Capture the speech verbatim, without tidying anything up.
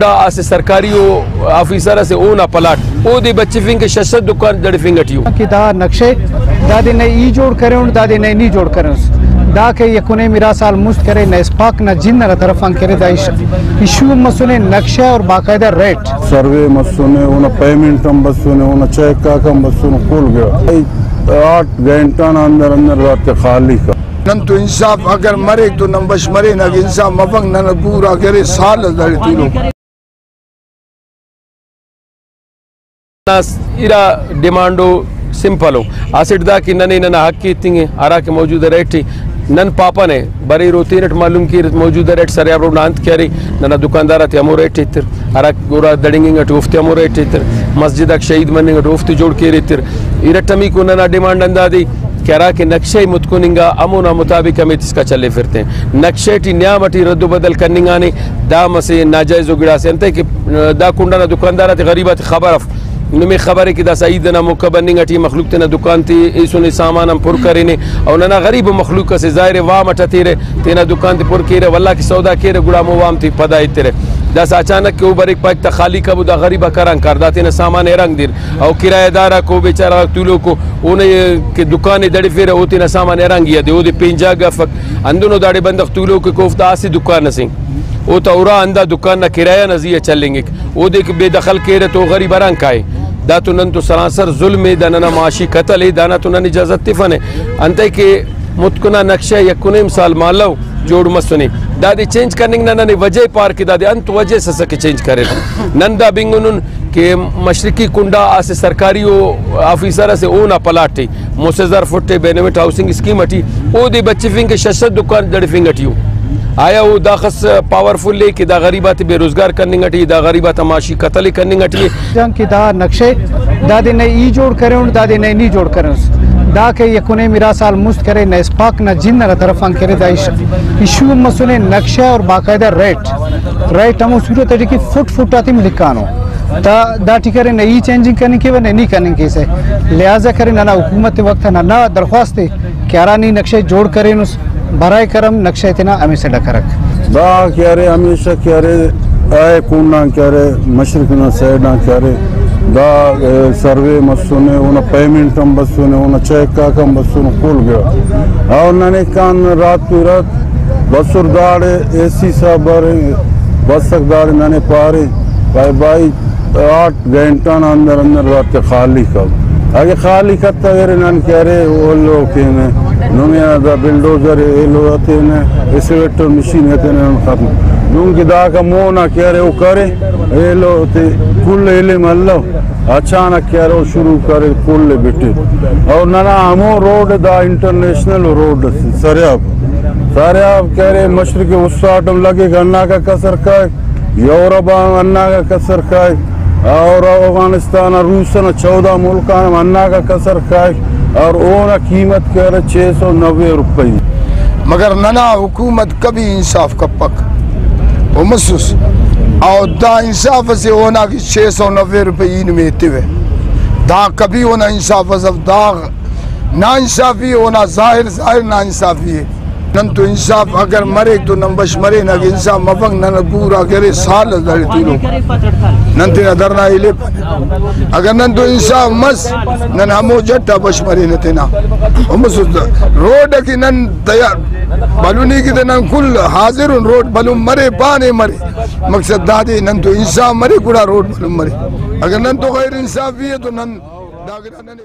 دا اسہ سرکاری او آفیسر اسے، اونا پلاٹ اودے بچفنگ کہ شش سد دکان دڑفنگ ٹی او۔ کہ دا نقشہ دادے نئے ای جوڑ کرینٹ، دادے نئے نی جوڑ کرینس۔ دا کہ یک و نیم ارا سال مست کرے، نہ اسپاک نہ جند نا طرف آن کرے، دا ایش-، ایشو ہم مسنے، نقشہ اور باقاعدہ ریٹ۔ سروے مسنے، اونا پیمنٹ ہم بسنے، اونا چیک آک ہم بسنے، کل گڑا۔ آٹھ گھنٹہ نا اندر اندر داتے خالی کر۔ نن تو انصاف اگر مریک تو نن بش مرین، اگہ انصاف مفک نن پورا کرے سال اس داڑے تولوک۔ ارا ڈیمانڈ ءُ سمپل ءُ، اسٹ دا کہ ننے ننا حق ءِ ایتنگ ءِ، ہرا کہ موجودہ ریٹ ءِ نن پاپہ نے بریر او تینٹ معلوم کیر، موجودہ ریٹ سریاب روڈ نا انت کہ ارے، ننا دکاندار آتے ہمو ریٹ ایتر، ہرا گڑا دڑنگنگ اٹی اوفتے ہمو ریٹ ایتر، مسجد آک شہید مننگ اٹی اوفتے جوڑ کیر ایتر۔ ارٹمیکو ننا ڈیمانڈ ہندادے کہ ہرا کہ نقشہ ءِ متکن انگا ہمونا مطابق ہمیت اسکا چلیفر تے۔ نقشہ ٹی نیام اٹی رد و بدل کننگانے، دا مسہ ناجائز و گڑاسے انتئے کہ دا کنڈ ئنا دکاندار آتے غریب آتے خبر اف۔ نمے خبر ءِ کہ داسہ عید ئنا موقع بننگ اٹی مخلوق تینا دکان تے ایسنے، سامان ہم پر کرینے، او ننا غریب مخلوق اسے، ظاہر ءِ وام اٹ ہتیرہ، تینا دکان تے پر کیرہ، ولدا کہ سودا کیرہ، گڑا ہمو وام تے پدا ایترہ۔ داسہ اچانک کہ او بریک پائک تا خالی کبو، دا غریب آک ہرانگ کار، دا تینا سامان ءِ ہرانگ دیر، او کرایہ دار آک او بیچارہ غاک تولوکو، اونے کہ دکان ءِ دڑفیرہ، او تینا سامان ءِ ہرانگ ءِ دے، اودے پین جاگہ افک، ہندنو داڑے بندغ تولوکو کہ اوفتا اسہ دکان اسے، او تا ارا ہندا دکان نا کرایہ نا زی آ چلینگک۔ اودے کہ بے دخل کیرہ تو غریب ہرانگ کائے۔ دا تو نن تو سرانسر ظلم ءِ، دا ننا معاشی قتل ءِ، دانا تو نن اجازت تفنہ۔ انتئے کہ متکنا نقشہ یک و نیم سال مالو جوڑ مسنے۔ دادے چینج کننگ نا ننے وجہ پار کہ دادے انت وجہ اس اسکہ چینج کریر۔ نن دا بنگنن کہ مشرقی کنڈا اسہ سرکاری او آفیسر اسے، اونا پلاٹ ءِ، مسہ ہزار فٹ ءِ بینیفٹ ہاؤسنگ اسکیم اٹی، اودے بچفنگ کہ شش سد دکان دڑفنگ اٹی او۔ آیا او داخس پاورفل ءِ کہ دا غریب آتے بے روزگار کننگ اٹی، دا غریب آتا معاشی قتل ءِ کننگ اٹی ءِ؟ جان کہ دا نقشہ دادے نئے ای جوڑ کرینٹ، دادے نئے نی جوڑ کرینس۔ دا کہ یک و نیم ارا سال مست کرے، نہ اسپاک نہ جند نا طرف آن کرے، دا ایش-، ایشو ہم مسنے، نقشہ اور باقاعدہ ریٹ، ریٹ ہمو صورت اٹی کہ فٹ فٹ آتے لکھانو۔ تا داٹی کرے نہ ای چینجنگ کننگ کیوہ نہ نی کننگ کیسہ۔ لہٰذا کرے ننا حکومت وقت ننا درخواست ءِ کہ ہرا نی نقشہ جوڑ کرینس، برائے کرم نقشہ تینا ہمیسہ ڈکرک۔ دا کہ ارے ہمیشہ کہ ارے اے کنڈان کہ ارے مشرق نا سائیڈ آن کہ ارے دا، اے، سروے مسنے، اونا پیمنٹ ہم بسنے، اونا چیک آک ہم بسنے، کل گڑا۔ اور ننے کان رات تو رات بسر داڑے اے سی صاحب بارے، بسک داڑے ننے پارے، بھائی، بھائی، آٹھ گھنٹہ نا اندر اندر داتے خالی کر۔ اگہ خالی کتغیرے نن کہ ارے ایلو کینہ، نمے آ دا بلڈوزر ایلو ہتینہ، ایکسکیویٹر مشین ہتینہ نن ختم۔ دنکہ داکا مونا کہ ارے او کرے، ایلو تے کل علم الو، اچانک کہ ارے او شروع کرے کل بٹے۔ اور ننا ہمو روڈ دا انٹرنیشنل روڈ اسے سریاب۔ سریاب کہ ارے مشرق وسطی ٹی ہم لگے، ہنداکا کسر کائک۔ یورپ آن ہنداکا کسر کائک اور افغانستان آن، روس ئنا چودہ ملک آن ہم ہنداکا کسر کائک اور اونا قیمت کہ ارے چھ سو نوے روپئی۔ مگر ننا حکومت کبھی انصاف کپک، او مسس، او دا انصاف اسے اونا کہ چھ سو نوے روپئی ای نمے ایتوہ۔ دا کبھی اونا انصاف اس اف، دا ناانصافی اونا ظاہر، ظاہر ناانصافی ءِ۔ نن تو انصاف اگر مریک تو نن بش مرین، اگہ انصاف مفک نن پورا کرے سال اس داڑے تولوک۔ نن تینا دھرنا ایلیپہ۔ اگر نن تو انصاف مس، نن ہمو جٹ آ بش مرینہ تینا۔ ہمو سوچ روڈ کہ نن تیار، بھلن ای کہ نن کل حاضر ان، روڈ بھلن مرے، پانے مرے۔ مقصد دادے نن تو انصاف مرے گڑا روڈ بھلن مرے۔ اگر نن تو غیر انصافی ءِ تو نن دا گڑا ننے